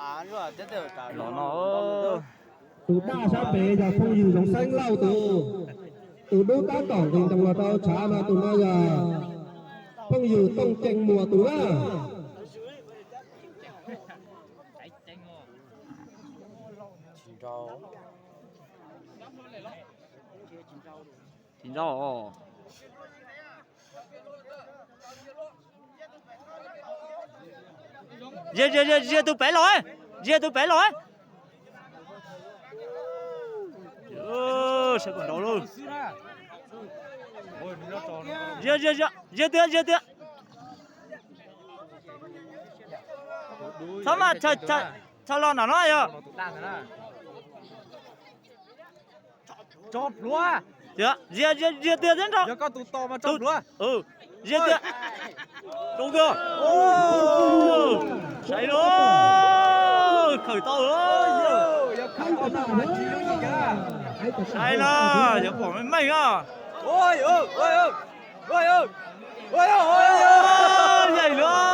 Los no. Tus daj sab pem yog phooj ywg Zoov Xeeb Lauj tus. Tus dub tab tom nqis ntoo los rau tshav no tus no yog phooj ywg Tooj Cees Muas tus na. Tsis nrau. Zia, zia, zia, zia tus pem los, zia tus pem los. Saib kom nrau lauj. Zia, zia, zia, zia tiag, zia tiag. Txhob mas, txhob los nram no yog. Tso plhuav. Zia, zia, zia tiag thiab nrau. Yog koj tus tos mas tso plhuav. Zia tiag. Zoo tiag. Saib lauj. Khawm tau. Saib na, yuav pom meej meej na. Yaim lauj.